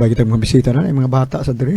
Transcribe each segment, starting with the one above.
Sabay kita mga bisita na, mga bata sa diri.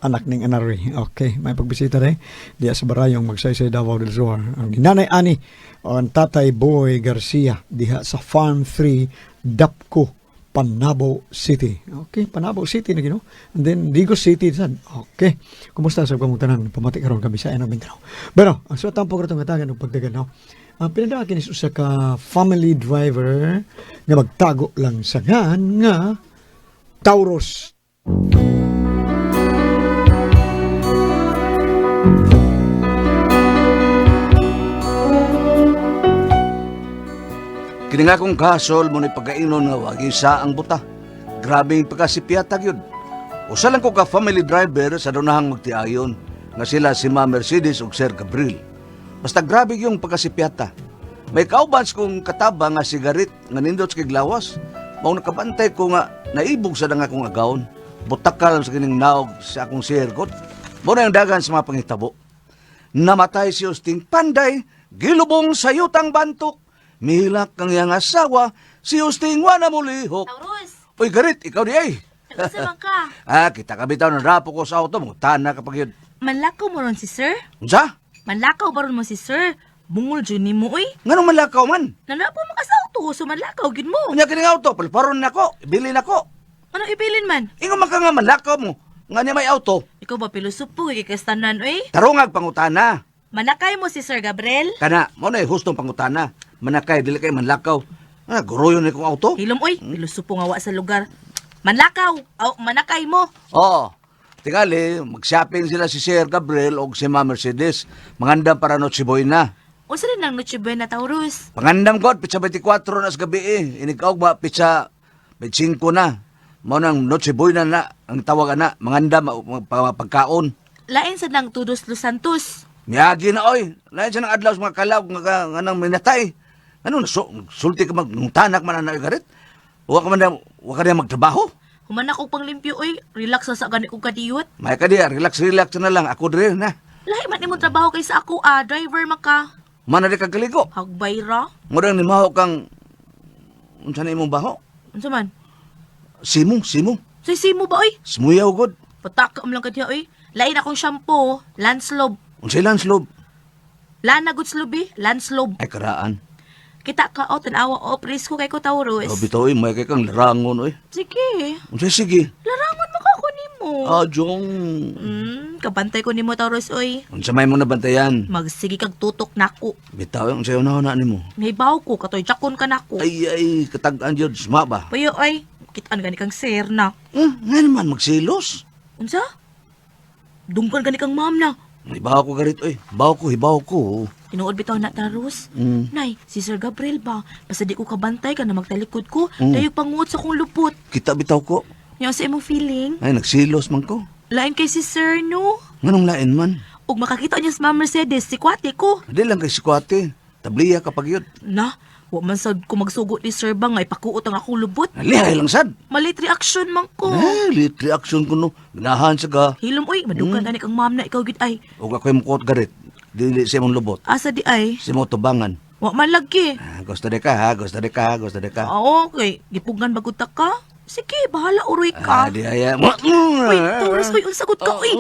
Anak ning Anari. Okay, may pagbisita rin. Diya sa Barayong Magsaysay Davao del Sur. Ang Nanay Ani o ang Tatay Boy Garcia diha sa Farm 3 Dapco, Panabo City. Okay, Panabo City na gino. And then Digos City sad. Okay. Kumusta sa kamong tanan? Pamati karon kami sa Enang Mindanao. Pero ang suot ang pagratong katagan og pagdagan no. Ang pinadala kini sa usa ka family driver nga magtago lang sa ngan nga Taurus. Kini nga akong kasol mo ni pagkainon nga wagi sa ang buta. Grabe yung pagkasipyata yun. Usa lang ko ka family driver sa dunahang magtiayon nga sila si Ma Mercedes ug Sir Gabriel. Basta grabe yung pagkasipyata. May kaubans kong kataba nga sigarit nga nindot sa kiglawas. Mao nakabantay ko nga naibog sa nga akong agawon. Butakal sa kining naog sa akong sirgot. Mao na yung dagan sa mga pangitabo. Namatay si Usting Panday, gilubong sa yutang bantok. Mihilak kang iyang asawa, si Usting wana mulihok. Taurus, Uy, garit, ikaw di ay. nagsa man ka? Ah, kita ka bitaw ng rapo ko sa auto mo. Tana kapag yun. Manlakaw mo ron si sir? Unsa? Manlakaw ba ron mo si sir? Bungol jud nimo uy. Nganong malakaw man? Nanapo mo ka sa auto, so manlakaw gid mo. Unya kining auto, palparon nako, ibilin nako. Ano ibilin man? Ingon man ka nga malakaw mo. Nga niya may auto. Ikaw ba pilosopo kay kastanan uy? Tarungag pangutana. Manakay mo si Sir Gabriel? Kana, mo na hustong pangutana. Manakay, dili kay manlakaw. Ah, guruyon ni kong auto. Hilom uy, pilosopo nga wa sa lugar. Manlakaw, aw manakay mo. Oo. Tingali, mag-shopping sila si Sir Gabriel o si Ma Mercedes. Mangandam para Noche Buena. Unsa rin ang Noche Buena, Taurus? Pangandam ko, pitsa 24 na sa gabi eh. Inikaw ba, pitsa 25 na. Mao nang Noche Buena na, ang tawag na, mangandam, pagkaon. Lain sa nang Tudos Los Santos. Miyagi na oy. Lain siya ng adlaw sa mga kalaw, nga nang minatay. Ano, sulti ka mag, nung tanak man na garit. Wa ka man na, wa ka na magtrabaho. Human ako panglimpyo uy, relax sa gani kong kadiyot. May ka diya, relax, relax na lang. Ako dire na. Lahi man imong trabaho kaysa ako ah, driver man ka. Mana di ka kaligo. Hagbay ra. Murang nimaho kang unsa na imong baho? Unsa man? Simo, simo. Say simo ba oy? Smuyaw god. Pataka lang ka diha oy. Lain akong shampoo, Lanslob. Unsay lanslob? Lana good slob eh, Lanslob. Ay karaan. Kita ka oh, tanawa oh, presko kay ko Taurus. Oh, bitaw oy, may kay kang larangon oy. Sige. Unsay sige? Larangon mo ka ako nimo. Ah, jong. Kabantay ko nimo Taurus oy. Unsa may mo nabantayan? Magsige kag tutok nako. Bitaw oy, unsay una nimo? Nahibaw ko katoy jakon ka nako. Ay ay, katag-an jud sma ba? Payo ay, kitaan gani kang sir na. Eh, nga naman magsilos. Unsa? Dunggan gani kang ma'am na. Hibaw ko garit oy. Hibaw ko, hibaw ko. Tinuod bitaw na Taurus. Mm. Nay, si Sir Gabriel ba? Basta di ko kabantay ka na magtalikod ko. Mm. Dayog panguot sa kong lupot. Kita bitaw ko. Yung sa imong feeling, Ay nagsilos man ko. lain kay si Sir, no? Nganong lain man? Ug makakita niya sa Ma'am Mercedes, si Kwate ko. Di lang kay sikwate. Tabliya kapag yun. Na, wa man sad ko magsugot ni Sir ba nga ipakuot ang akong lubot. Lihay lang sad. Malit reaction man ko. Eh, late reaction ko no. Ganahan sa ka. Hilom oy, madugan gani kang ma'am na ikaw gid ay. Huwag ako'y mukuot garit. Dili sa imong lubot. Asa di ay? Sa imong tubangan. Wa man lagi. Ah, gusto de ka ha, gusto de ka, gusto de ka. Ah, okay, gipugan bagud ta ka. Sige, bahala uroy Ah, ka. di ay. Uy, Taurus, uy, unsa gud ka, uy.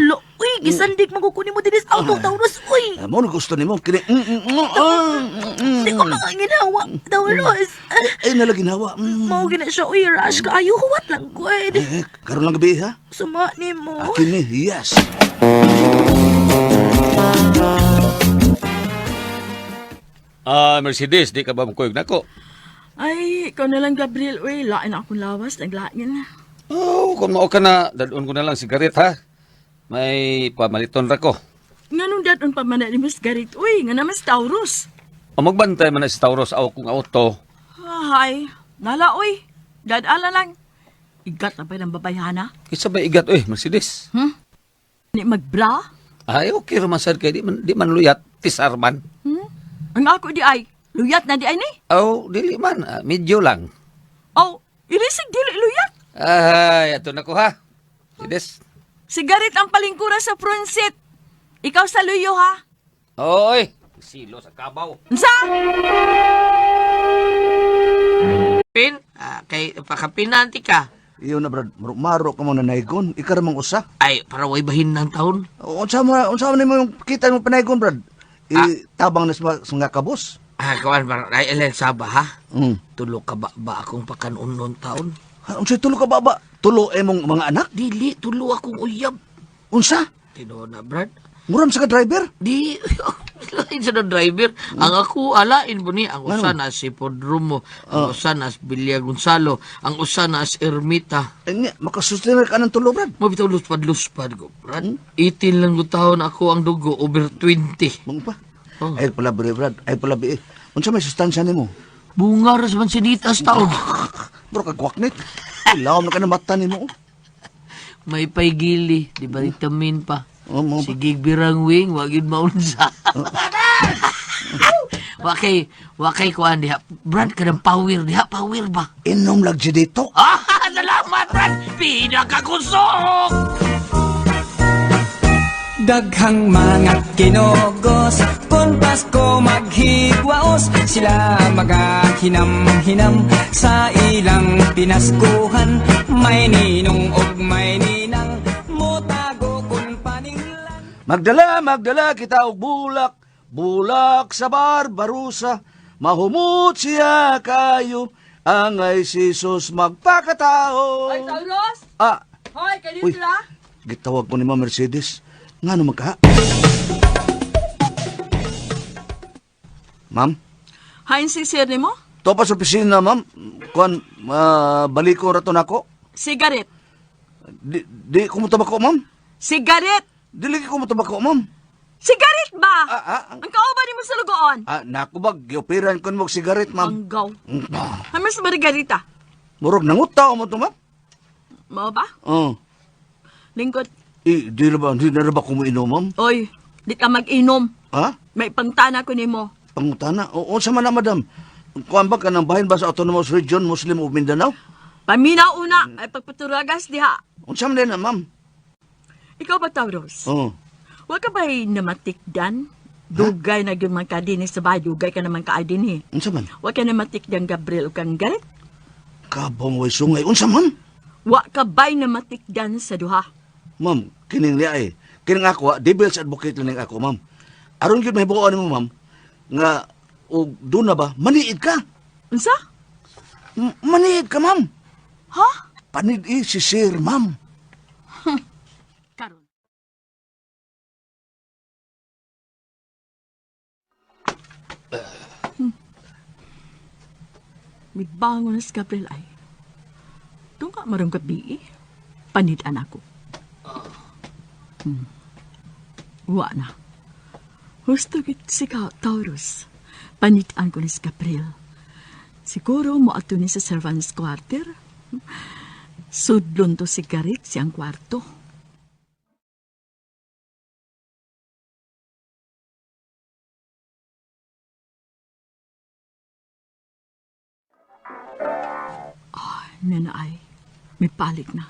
Lo, uy, gisandig man ko nimo dinis auto, Taurus, uy. Ah, mo na gusto nimo kini. Di ko makanginawa, Taurus. Ay nalaginawa. Mao gina siya, uy, rush ka. Ayo, huwat lang, good. Eh, karon lang gabi ha. Suma nimo. Akin ni, yes. Ah, Mercedes, di ka ba mukuyog nako? Ay, ikaw na lang, Gabriel. Uy, lain na akong lawas. Naglain na. Oh, kung mao ka na, dadon ko na lang sigaret ha. May pamaliton ra ko. Nga nung daton pa man na ni Miss Garit. Uy, nga naman si Taurus. O magbantay man na si Taurus aw kong auto. Ay, nala, uy. Dadala lang. Igat na ba ng babayhana? Kinsa ba igat oy, Mercedes? Ni magbra? Ay, okay ra man sad kay di man luyat, tisar man. Hmm? Ang ako di ay. Luyat na di ay ni. Aw, dili man, ah, medyo lang. Oh, ilisig dili luyat. Ay, ato na ko ha. Mercedes. Si Garit ang palingkura sa front seat. Ikaw sa luyo ha. Oy, silo sa kabaw. Unsa? Pin, ah, kay pakapinanti ka. Iyo na Brad, maro ka mo nanaygon, ika ra mang usa. Ay, para way bahin ng taon. Unsa man nimo yung kita mo panaygon, Brad? Itabang na sa mga kabos. Ah, kawan, para ay alin saba ha. Mm. Tulo ka ba, ba akong pakanunon taon? Ha, unsa tulo ka ba ba? Tulo imong mga anak? Dili, tulo akong uyab. Unsa? Tinuod na, Brad. Muram sa ka driver? Di, lain sa driver. Ang ako, alain mo ni, ang usa na si Podromo, ang usa na si Villa Gonzalo, ang usa na si Ermita. Eh, nga, makasustener ka ng tulo, Brad. Mabitaw luspad-luspad ko, Brad. 18 lang ko taon ako ang dugo, over 20. Mong pa. Oh. Ay pala bre, Brad. Ay pala bi. Unsa may sustansya nimo? Bunga ras man sinitas taon. Bro ka gwaknit. Ilawom na ka ng mata nimo. May paigili, di ba vitamin pa. Oh, mo ba? Sige, birang wing, wag yun maunsa. Wakay, wakay kuan diha. Brad, ka ng power diha, power ba? Inom lang siya dito. Ah, salamat, Brad! Pinakakusog! Daghang mga kinogos Kung Pasko maghigwaos sila magahinam-hinam sa ilang pinaskuhan. May ninong og may ninang motago kun paninglan. Magdala, magdala kita og bulak. Bulak sa Barbarosa. Mahumot siya kayo. Angay si Jesus magpakatao. Ay, Taurus! Ah, Hoy, kayo Uy. sila? Gitawag ko ni Ma'am Mercedes. Nga naman ka? Ma'am? Hain si sir nimo? To pa sa opisina, ma'am. Kuan, baliko ra to nako. Sigaret. Di ko mo tabako, ma'am. Sigaret! Dili ko mo tabako, ma'am. Sigaret ba? Ah, ah, Ang kauban nimo sa lugoon? Ah, nako ba, gioperan ko mo og sigaret, ma'am. Ang gaw. Hamas margarita. Murag nangutaw mo to, ma'am. Mao ba? Oh. Lingkod. Eh, di na ba, di na ba kumiinom, ma'am? Oy, di ka mag-inom. Ha? May pangtana ko nimo. Pangutana? Oo, sama na, madam. Kuan ba ka ng bahin ba sa Autonomous Region Muslim of Mindanao? Paminaw una ay pagpaturagas diha. Unsa man din na, ma'am? Ikaw ba, Taurus? Oo. Wa ka ba'y namatikdan? Dugay na gyud man ka dinhi sa bahay, dugay ka naman ka dinhi. Unsa man? Wa ka namatikdan Gabriel o kang galit? Kabong way sungay. Unsa man? Wa ka ba'y namatikdan sa duha? Ma'am, kining niya eh. Kining ako, ah, devil's advocate lang ning ako, ma'am. Aron gyud mahibuon nimo, ma'am, nga og doon na ba, maniid ka. Unsa? Maniid ka, ma'am. Ha? Panid eh, si sir, ma'am. Karon. Mibangon na si Gabriel ay. Tunga marong gabi eh. Panid-an ako. Wa na. Husto git si Taurus. Panid-an ko ni si Gabriel. Siguro mo ato ni sa servants quarter. Sudlon to si Garit siyang kwarto. Nana ay, may palik na.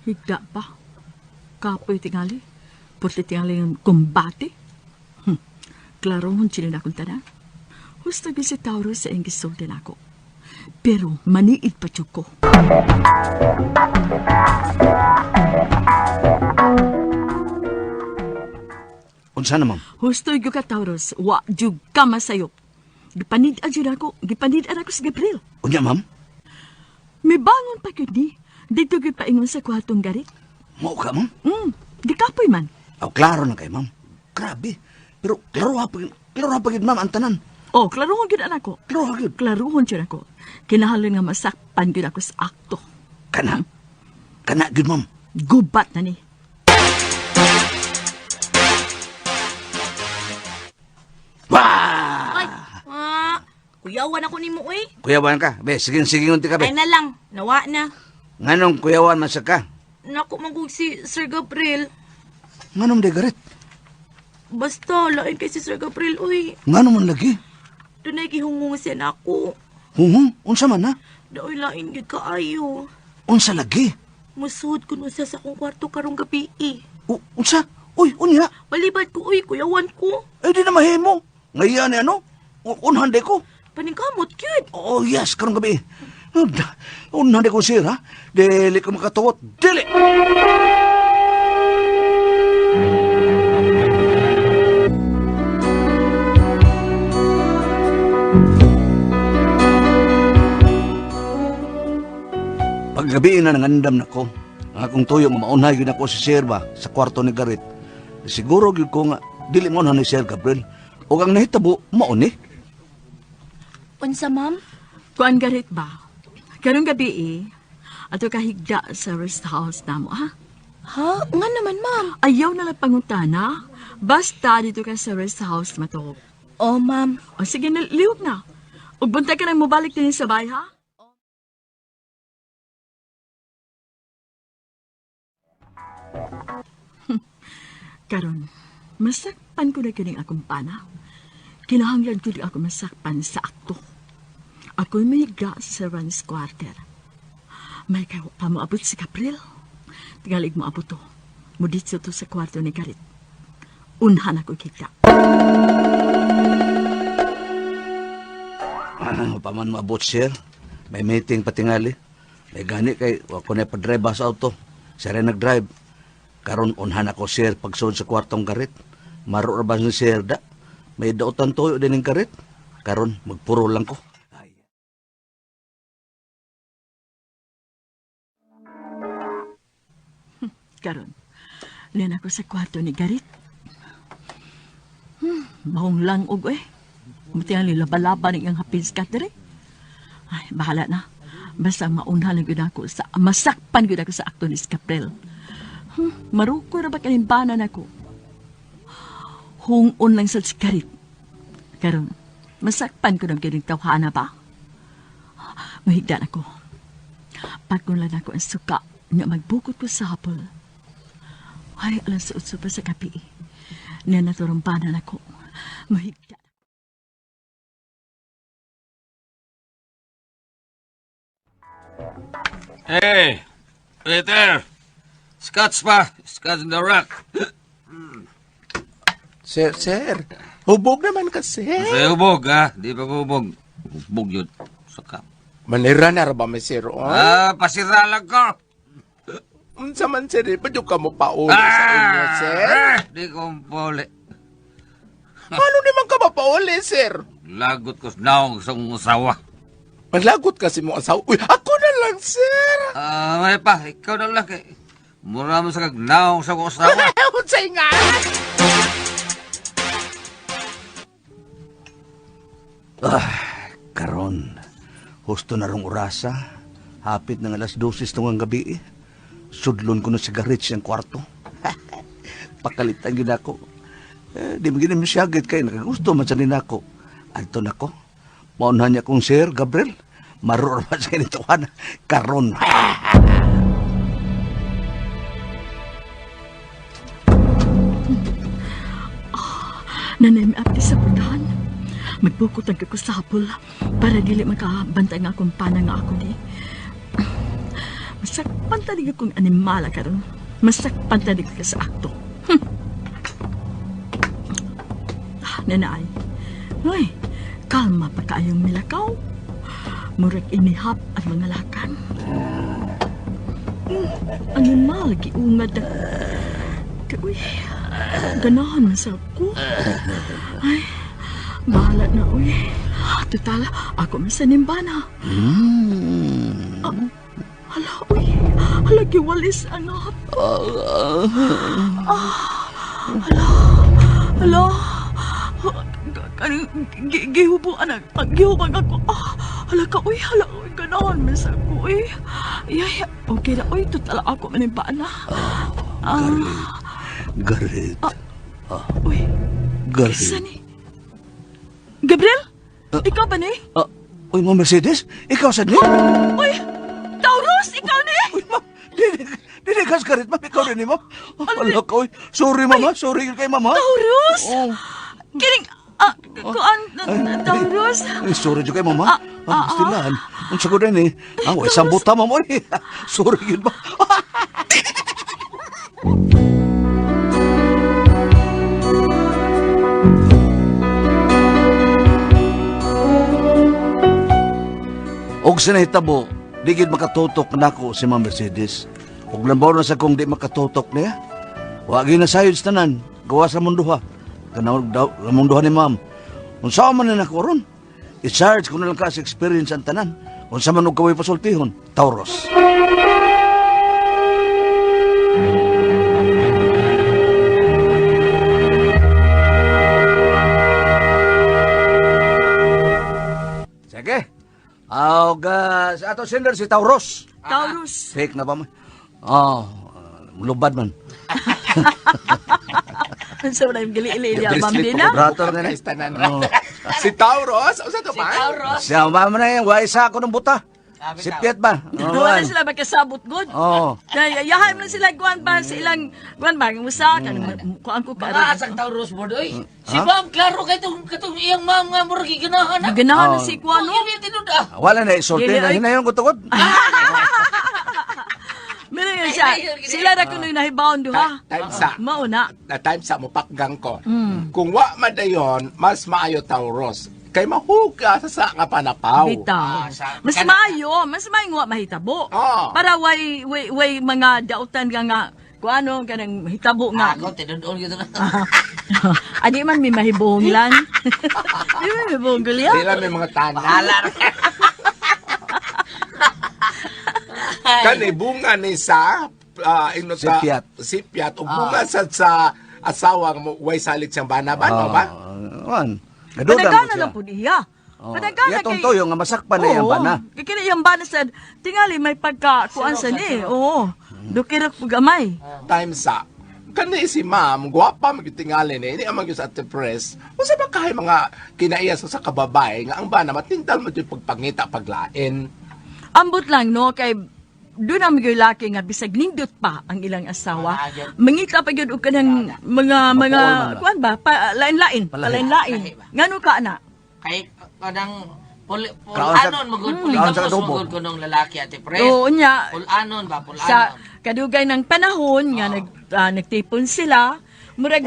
Higda pa. Kapoy tingali. Purti tingali ang kumbate. Klaro hon sila na akong tanan. Husto gyud si Taurus sa iyang gisulti nako. Pero maniid pa jud ko. Unsa na, ma'am? Husto gyud ka Taurus, wa jud ka masayop. Gipanid-an jud ako, gipanid-an ako si Gabriel. Unya, ma'am? Mibangon pa gyud ni. Dito gyud paingon sa kwartong garit. Mao ka, ma'am? Di kapoy man. Aw, klaro na kay ma'am. Grabe. Pero klaro ha pa gyud, ma'am, ang tanan. Oh, klaruhon gyud anak ko. Klaro ha gyud. Klaruhon gyud ako. Kinahanglan nga masakpan gyud ako sa akto. Kana. Kana gyud, ma'am. Gubat na ni. Wah! Ay, ah, kuyawan ako nimo oy. Kuyawan ka. Be, sige, sige, unti ka, be. Ay na lang, nawa na. Nganong kuyawan man sa ka? Naku, magug si Sir Gabriel. Nganong di garit? Basta, lain kay si Sir Gabriel, uy. Nganong man lagi? Dunay gihungong siya nako. Hunghong, unsa man ha? Daoy lain gyud kaayo. Unsa lagi? Musud kun usa sa akong kwarto karong gabi eh. Unsa? Uy, unya. Palibad ko uy, kuyawan ko. Eh, di na mahimo. Ngayon, eh, ano? Unhan di ko. Paningkamot gyud. Oh, yes, karong gabi. Unhan di ko, sir, ha? Dili ko makatuwot. Dili! Paggabi na nangandam na ko. Ang akong tuyo, mamaunhay yun ako si Sir ba sa kwarto ni Garrett. Siguro gyud ko nga, dili mo ni Sir Gabriel. O ang nahitabo, mauni. Unsa, ma'am? Kuan garit ba? Karong gabi eh. Ato kahigda sa rest house namo ha. Ha? Nga naman, ma'am. Ayaw na lang pangutana. Basta dito ka sa rest house matog. Oh, ma'am. O sige na, lihok na. Ug buntag ka nang mobalik din sa bahay ha. Karon, masakpan ko na kining akong pana. Kinahanglan ko di ako masakpan sa akto. Ako'y mahiga sa servant's quarter. May kayo pa moabot si Gabriel. Tingalig mo abot to. Muditso to sa kwarto ni Garit. Unhan ako kita. Ah, pa man maabot, sir. May meeting patingali. May gani kay wa ko na pa-drive sa auto. Sir ay nag-drive. Karon unhan ako, sir, pagsuod sa kwartong garit. Maro ra ba ni sir da? May dautan tuyo din ng garit. Karon magpuro lang ko. Ay. Karon, liyan ako sa kwarto ni Garit. Mahong lang og eh. Muti ang laba-laba ng iyang hapis ka diri. Ay, bahala na. Basta maunhan lang gyud ako sa masakpan gyud ako sa akto ni Scaprel. Maruko ra ba kalimbanan ako? Hungon lang sa si Garit. Karon, masakpan ko ng kining tawhana ba? Mahigdan ako. Pagkulan ako ang suka nga magbukot ko sa hapol. Ay, alas 8 pa sa gabi. Na naturumpanan ako. Mahigda. Hey, waiter. Scotch pa. Scotch in the rock. Sir, sir. Hubog naman ka, sir. Sa hubog, ha? Di pa ko hubog. Hubog yun. Saka. Manira na ra ba mi, sir? Oh? Ah, pasira lang ko. Unsa man, sir? Eh, Ba't ka mo pauli sa inyo, sir? Ah, di ko pauli. Paano naman ka mapauli, sir? Lagot ko sa naong sa kong asawa. Manlagot kasi mo asawa. Uy, ako na lang, sir. Ah, may pa, ikaw na lang kay. Mura mo sa kagnaong sa kong asawa. Unsay nga? Ah, karon. Husto na rong orasa. Hapit ng alas 12 tunggang gabi. Eh. Sudlon ko na si Garrett siyang kwarto. Pakalitan gid ako. Eh, di mo gid mo siyagit kay nakagusto man sa nako. Adto nako. Maunhan niya kong Sir Gabriel. Maror pa sa kinituan. Karon. Nanay mi sa putahan. Magbukot ang ko sa hapol para dili makabantay nga akong pana nga ako di. Masakpan tanig akong animala karon. Masakpan tanig ka sa akto. Ah, nanay. Uy, kalma pa kaayong milakaw. Murag inihap ang mga lakan. Animal, giungad ako. Uy, ganahan man sa ko. Ay, bahala na, uy. Total, ako man sa nimbana. Ah, hala, uy. Hala, giwalis ang hap. Ah, hala, hala. Kanang gihubuan ang gihubang ako. Ah, hala ka, uy, hala, uy, ganahan man sa ko, uy. Yay, okay na, uy, total ako man nimbana. Ah, Garrett. uy, Garrett. Isa ni? Gabriel? Ikaw ba ni? Ah, uy, Ma'am Mercedes, ikaw sa ni? Uy! Taurus! Ikaw ni? Uy, ma'am, dili, dili kas Garrett, ma'am, ikaw rin ni ma'am. Hala ka, uy. Sorry, ma'am, ha? Sorry kay ma'am, ha? Taurus! Oh. Kining... Ah, kuan, Taurus? Ay, sorry jud kay mama. Ah, stilan. Unsa ko din eh. Ang way sambuta ma'am oy. Sorry yun ba. Og sa nahitabo, di gid makatutok nako si Ma'am Mercedes. Og lambaw na sa kong di makatutok niya. Wa gyud nasayod sa tanan, gawa sa munduha. Kanaw daw munduha ni Ma'am. Unsa man na nako ron? I-charge ko na lang ka sa experience ang tanan. Unsa man og kaway pasultihon, Taurus. Sige. Og sa ato sender si Taurus. Taurus. Fake na ba mo? Oh, lubad man. Sa wala yung gili-ili niya, Bracelet Bambi pa na. ko. Brator nga ni. Guys, tanan. Si Taurus, usa to Si ba? Taurus. Siya mama na yan, wa isa ako ng buta. Ah, Si bitaw. Piet ba? Oh, Wala sila magkasabot good. Oo. Kaya yahay mo na sila kuan ba sa ilang kuan ba musa kan kuan ko Mga karon. asang Taurus mo doy. Si ma'am, klaro kay tong katong iyang ma'am nga murag giganahan na. Ganahan na si kuan Oh, no. yun yung tinud ah. Wala na isulti Dili, na ay. hinayon ko tugod. Mira yun siya. Sila ra kunoy nahibaon duha. Time sa. Mauna. Na time sa mupakgang ko. Kung wa man dayon, mas maayo Taurus. Kay mahuga sa sa nga panapaw. Bitaw. Ah, Mas maayo, mas maayo nga mahitabo. Oo. Para way way way mga dautan nga nga kuano kanang hitabo nga. Ako, tinudon yun na. Adi man may mahibong lan. Di man may mahibong gulya. Di lang may mga tanan. Bahala na. Kani bunga ni sa ino sa Sipyat. Sipyat ug bunga sa asawa nga mo way salig siyang bana ba no ba? Wan. Naduda mo Padagana siya. lang po niya. Oh. Padagana Iya tong toyo nga masakpan na iyang bana. Kay kini iyang bana sad tingali may pagka kuan sa ni. Oo. Dukirak pug gamay. Time sa kani si ma'am gwapa magyud tingali ni ini ang magyud sa ate press. Unsa ba kay mga kinaiya sa sa kababae nga ang bana matintal mo jud pagpangita paglain. Ambot lang no kay doon ang mga laki nga bisag nindot pa ang ilang asawa. Mangita pa gyud og kanang mga mga kuan ba pa, lain-lain, palain-lain. Ngano ka na? Kay kanang puli Kaon sa- pulanon magud Kaon sa pulitamos adobo. magud kunong lalaki ate pres. Oo niya. Pulanon ba pulanon. Sa kadugay ng panahon nga nagtipon sila, murag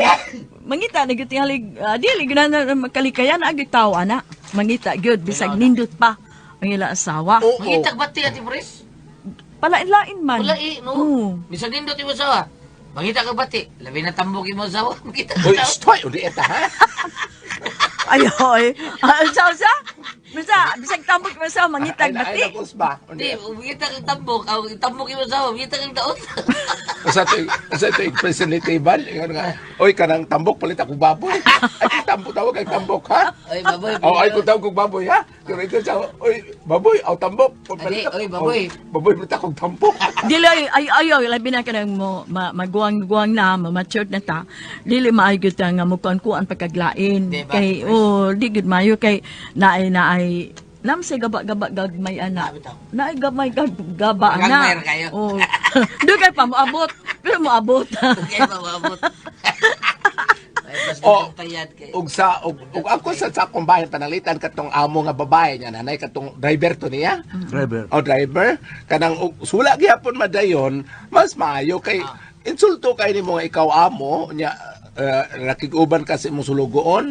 mangita na gyud tingali dili gyud na makalikayan ang tawo ana. Mangita gyud bisag nindot pa ang ila asawa. Oo. Mangitag bati ate pres. Palain-lain man. Wala eh, no. Oo. Bisag nindot imo sawa. Mangita ka bati. Labi na tambok imo sawa. Mangita ka Uy, tao. stoy uli eta ha. Ay, oy. Ah, sa sa? Bisa, bisag tambok mo sa mangitag Ay, bati. ay, nagos ba? Di, mangita kang tambok. Aw, tambok imo sawa. Mangita kang daot. Sa to sa to expression ni Tibal, ingon nga, oy kanang tambok palit ako baboy. Ay kung tambok tawag ang tambok ha. Oy, baboy. Oh, ay kung tawag kong baboy ha. Pero ito sa oy baboy, aw tambok. Palit Adi, ako- oy, baboy. Oh, baboy palit akong tambok. Dili ay ay ay labi na kanang mo maguwang-guwang na, ma-matured na ta. Dili maayo gyud ta nga mukuan-kuan pagkaglain. Di ba? Kay oh, di gyud maayo kay naay naay nam say gaba-gaba gagmay ana. Bitaw. Naay gamay gag, gaba ana. Gagmay ra kayo. Oh. Dugay pa moabot, pero moabot. Okay, mababot. Ay, basta Oh. oh. tayad kay. Ug sa ug ako sa akong bahay panalitan katong amo nga babae niya nanay katong driver to niya. Driver. O driver kanang og sula gyapon madayon mas maayo kay insulto kay nimo nga ikaw amo nya nakig-uban ka sa imong sulugoon.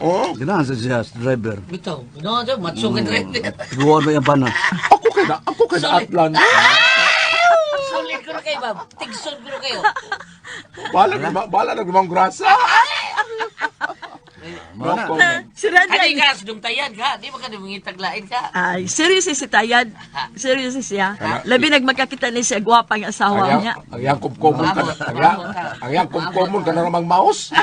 Oh, Ganahan sa siya sa driver. Bitaw. No, jo, matso ka driver. Tiguan mo iyang bana. Ako kay na Atlan. Solid ko na kayo, ma'am. Tigson ko na kayo. Bala na bala na gumang grasa. No comment. Si Randy Adi ka, sudong tayad ka. Di ba ka mangitag lain ka? Ay, serious si Tayad. Serious siya. Labi nagmakakita ni siya gwapa ang asawa niya. Ang yang kumkumon ka na, ang yang kumkumon ka na namang mouse.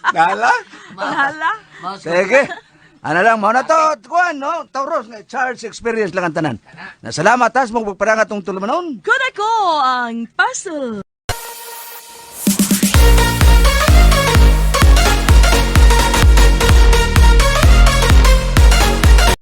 Nala? Hala. Mouse ko. Sige. Ano lang, mao na to, kuan, no? Taurus, nga charge experience lang ang tanan. Na salamat, tas mong pagparangat tong tulumanon. Kuna ko ang puzzle.